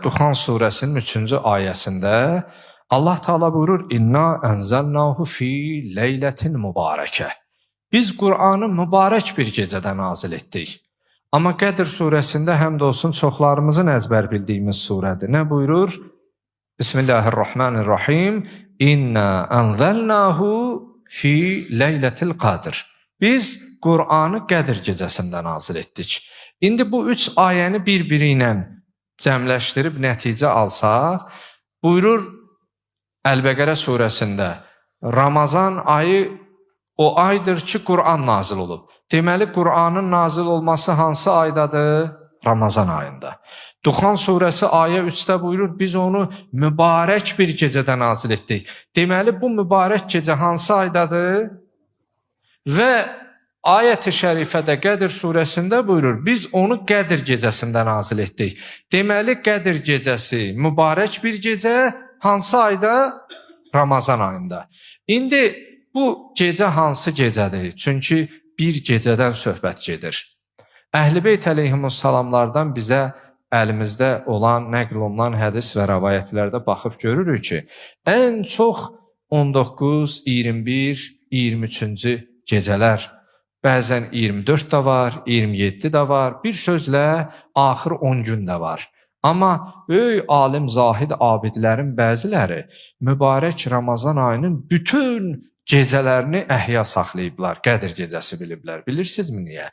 Duxan surəsinin 3-cü ayəsində Allah Teala buyurur: "İnna enzelnahu fi leyletin mübarekə." Biz Qur'anı mübarək bir gecədə nazil etdik. Amma Qədr surəsində həmd olsun çoxlarımızın əzbər bildiyimiz surədir. Nə buyurur? Bismillahirrahmanirrahim. İnna enzelnahu fi leyletil qadr. Biz Qur'anı Qədr gecəsində nazil etdik. İndi bu üç ayəni bir-biri ilə cəmləşdirib nəticə alsaq, buyurur Əl-Bəqərə surəsində Ramazan ayı o aydır ki, Qur'an nazil olub. Deməli, Qur'anın nazil olması hansı aydadır? Ramazan ayında. Duxan surəsi ayə 3-də buyurur, biz onu mübarək bir gecədə nazil etdik. Deməli, bu mübarək gecə hansı aydadır? Və ayət-i şərifədə Qədr surəsində buyurur, biz onu Qədr gecəsində nazil etdik. Deməli, Qədr gecəsi mübarək bir gecə hansı ayda? Ramazan ayında. İndi bu gecə hansı gecədir? Çünki bir gecədən söhbət gedir. Əhl-i Beyt əleyhimussalamlardan bizə əlimizdə olan, nəql olunan hədis və rəvayətlərdə baxıb görürük ki, ən çox 19, 21, 23-cü gecələr, bəzən 24 də var, 27 də var, bir sözlə axır 10 gün də var. Amma böyük alim, zahid abidlərin bəziləri mübarək Ramazan ayının bütün gecələrini əhya saxlayıblar, Qədr gecəsi biliblər. Bilirsinizmi niyə?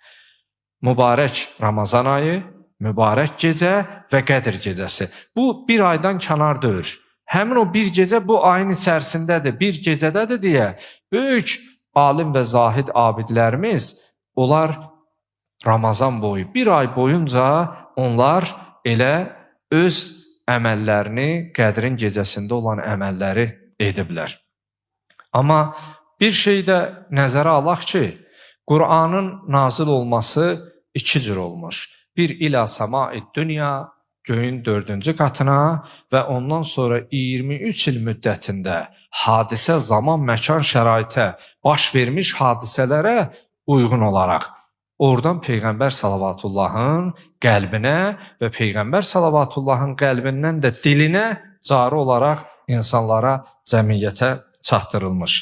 Mübarək Ramazan ayı, mübarək gecə və Qədr gecəsi. Bu bir aydan kənar deyil. Həmin o bir gecə bu ayın içərisindədir, bir gecədədir deyə böyük alim və zahid abidlərimiz onlar Ramazan boyu, bir ay boyunca onlar elə öz əməllərini, Qədrin gecəsində olan əməlləri ediblər. Amma bir şey də nəzərə alaq ki, Qur'anın nazil olması iki cür olmuş. Bir ilə səma-i dünya, göyün dördüncü qatına və ondan sonra 23 il müddətində hadisə, zaman, məkan, şəraitə baş vermiş hadisələrə uyğun olaraq oradan Peyğəmbər salavatullahın qəlbinə və Peyğəmbər salavatullahın qəlbindən də dilinə cari olaraq insanlara, cəmiyyətə çatdırılmış.